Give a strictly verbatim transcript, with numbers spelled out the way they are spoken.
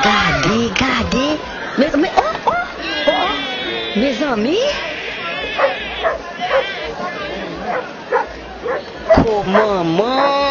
Gade, gade. Me, me, oh, oh, oh, oh. Mezanmi. Ko manman.